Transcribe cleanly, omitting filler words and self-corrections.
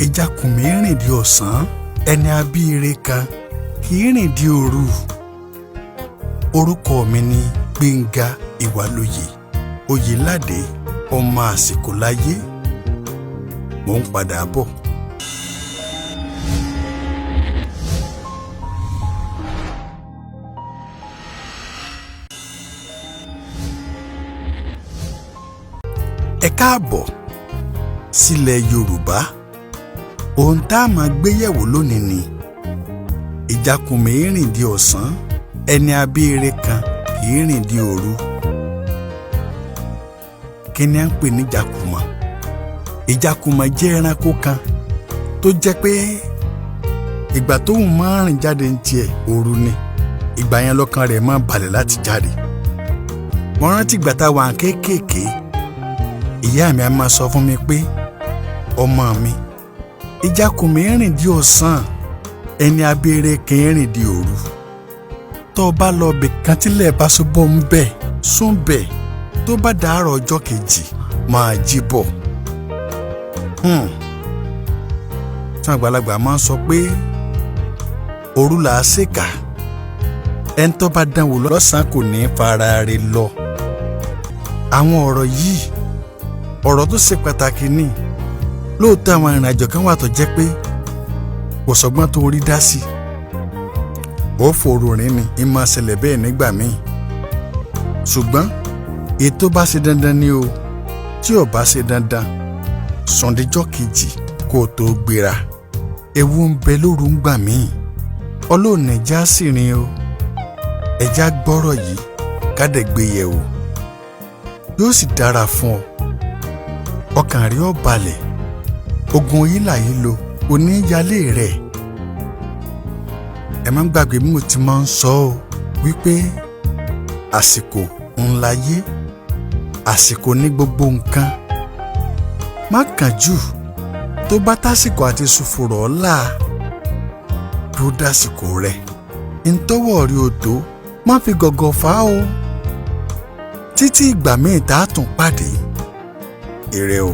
Ìjàkùmí rìn di ọ̀sán, ẹni abíire kan kì í rìn di òru. Orúkọ mi ni Gbénga Ìwàlóye Oyèládé, ọmọ àsìkò láyé. Mò ń padà bọ̀. Ẹ káàbọ̀ sílẹ̀ Yorùbá. Ohun tá a máa gbéyẹ̀wò lónìí ni ìjàkùmí rìn di ọ̀sán, ẹni abíire kan kì í rìn di òru. Kí ni à ń pè ní ìjàkùmọ̀? Ìjàkùmọ̀ jẹ́ ẹranko kan tó jẹ́ pé ìgbà tóun máa ń rìn jáde ń tiẹ̀ òru ni. Ìgbà yẹn lọ́kàn rẹ̀ máa balẹ̀ láti jáde. Mo rántí ìgbà tá a wà kéékèèké, ìyá mi a máa sọ fún mi pé, ọmọ mi, ìjàkùmí rìn di ọ̀sán, ẹni abíire kì í rìn di òru. Tó o bá lọ bì kan tílẹ̀ bá ṣubú ń bẹ̀ sún bẹ̀, tó bá dàárọ̀ ọjọ́ kejì máa jí bọ̀. Tí àgbàlagbà máa ń sọ pé òru là á ṣèkà, ẹni tó bá dánwò lọ́sàn-án kò ní í fara rẹ̀ lọ. Àwọn ọ̀rọ̀ yìí, ọ̀rọ̀ tó ṣe pàtàkì ni. Lóòótọ́ àwọn ìrìnàjò kan wà tó jẹ́ pé kò sọ́gbọ́n tó rí dá sí. Ó fòrò rìn ni, ń máa ṣẹlẹ̀ bẹ́ẹ̀ nígbà míì. Ṣùgbọ́n èyí tó bá ṣe dandan ni o, tí ò bá ṣe dandan, sọ̀ndíjọ́ kejì kó o tó gbéra. Ewu ń bẹ lóru ń gbà míì. Ọlọ́run ẹja sì rìn o. Ẹja gbọ́rọ̀ yìí ká dẹ̀ gbé yẹ̀ wò. Yóò sì dára fún ọ. Ọkàn rẹ ó balẹ̀. Ogun yìí là yìí lo oníyalé rẹ̀. Ẹ má gbàgbé bí mo ti máa ń sọ ọ́ wípé àsìkò ńláyé, àsìkò ní gbogbo nǹkan. Má kánjú, tó bá tásìkò àti sùfùrọ̀ ọ́lá, dúró dásìkò rẹ̀. Ntọ́wọ́ rí o tó, má fi gọ̀gọ̀ fà á o. Títí ìgbà míì tá a tún pàdé. Ire o.